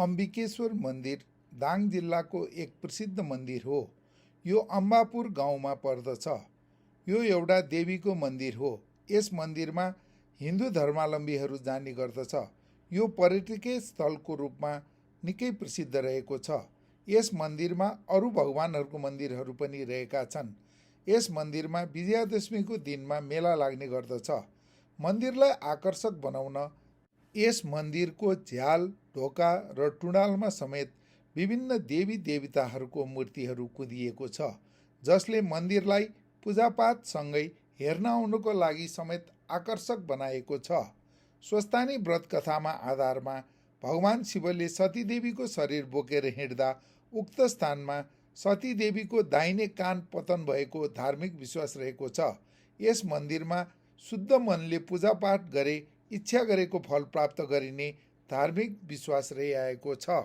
अम्बिकेश्वर मन्दिर दाङ जिल्लाको एक प्रसिद्ध मन्दिर हो। यो अम्बापुर गाउँमा पर्दछ। यो एउटा देवीको मन्दिर हो। यस मन्दिरमा हिन्दू धर्मावलम्बीहरू जाने गर्दछ। यो पर्यटकीय स्थलको रूपमा निकै प्रसिद्ध रहेको छ। यस मन्दिरमा अरू भगवानहरूको मन्दिरहरू पनि रहेका छन्। यस मन्दिरमा विजयादशमीको दिनमा मेला लाग्ने गर्दछ। मन्दिरलाई आकर्षक बनाउन यस मन्दिरको झ्याल, ढोका र टुँडालमा समेत विभिन्न देवी देवताहरूको मूर्तिहरू कुदिएको छ, जसले मन्दिरलाई पूजापाठसँगै हेर्न आउनको लागि समेत आकर्षक बनाएको छ। स्वस्थानी व्रत कथामा आधारमा भगवान शिवले सतीदेवीको शरीर बोकेर हिँड्दा उक्त स्थानमा सतीदेवीको दाहिने कान पतन भएको धार्मिक विश्वास रहेको छ। यस मन्दिरमा शुद्ध मनले पूजापाठ गरे इच्छा गरेको फल प्राप्त गरिने धार्मिक विश्वास रहिआएको छ।